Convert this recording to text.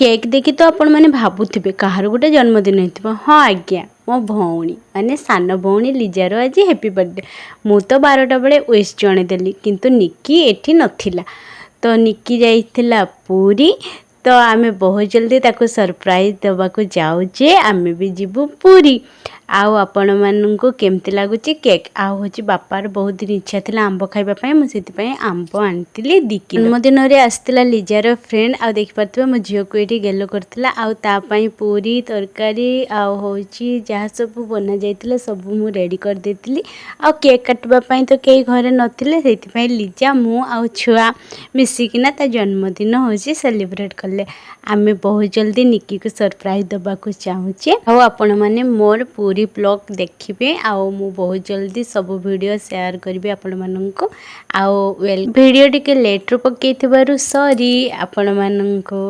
Cake ଦେଖି ତ ଆପଣମାନେ ଭାବୁଥିବେ କାହାର ଗୋଟେ ଜନ୍ମଦିନ ହେଇଥିବ। ହଁ ଆଜ୍ଞା, ମୋ ଭଉଣୀ ମାନେ ସାନ ଭଉଣୀ ଲିଜାର ଆଜି ହ୍ୟାପି ବର୍ଥଡେ। ମୁଁ ତ 12ଟା ବେଳେ ୱିଶ୍ ଜଣେଇଦେଲି, କିନ୍ତୁ ନିକି ଏଠି ନଥିଲା। ତ ନିକି ଯାଇଥିଲା ପୁରୀ। ତ ଆମେ ବହୁତ ଜଲ୍ଦି ତାକୁ ସରପ୍ରାଇଜ୍ ଦେବାକୁ ଯାଉଛେ। ଆମେ ବି ଯିବୁ ପୁରୀ। ଆଉ ଆପଣମାନଙ୍କୁ କେମିତି ଲାଗୁଛି କେକ୍? ଆଉ ହେଉଛି ବାପାର ବହୁତ ଦିନ ଇଚ୍ଛା ଥିଲା ଆମ୍ବ ଖାଇବା ପାଇଁ। ମୁଁ ସେଥିପାଇଁ ଆମ୍ବ ଆଣିଥିଲି 2 କିଲୋ। ଜନ୍ମଦିନରେ ଆସିଥିଲା ଲିଜାର ଫ୍ରେଣ୍ଡ। ଆଉ ଦେଖିପାରୁଥିବେ, ମୋ ଝିଅକୁ ଏଇଠି ଗେଲ କରିଥିଲା। ଆଉ ତା ପାଇଁ ପୁରୀ ତରକାରୀ ଆଉ ହେଉଛି ଯାହା ସବୁ ବନା ଯାଇଥିଲା, ସବୁ ମୁଁ ରେଡ଼ି କରିଦେଇଥିଲି। ଆଉ କେକ୍ କାଟିବା ପାଇଁ ତ କେହି ଘରେ ନଥିଲେ, ସେଇଥିପାଇଁ ଲିଜା, ମୁଁ ଆଉ ଛୁଆ ମିଶିକିନା ତା ଜନ୍ମଦିନ ହେଉଛି ସେଲିବ୍ରେଟ୍ କଲେ। ଆମେ ବହୁତ ଜଲ୍ଦି ନିକିକୁ ସରପ୍ରାଇଜ୍ ଦେବାକୁ ଚାହୁଁଛେ। ଆଉ ଆପଣମାନେ ମୋର ପୁରୀ ବ୍ଲଗ୍ ଦେଖିବେ ଆଉ ମୁଁ ବହୁତ ଜଲ୍ଦି ସବୁ ଭିଡ଼ିଓ ସେୟାର କରିବି ଆପଣମାନଙ୍କୁ। ଆଉ ୱେଲ୍, ଭିଡ଼ିଓ ଟିକେ ଲେଟ୍ରୁ ପକାଇଥିବାରୁ ସରି ଆପଣମାନଙ୍କୁ।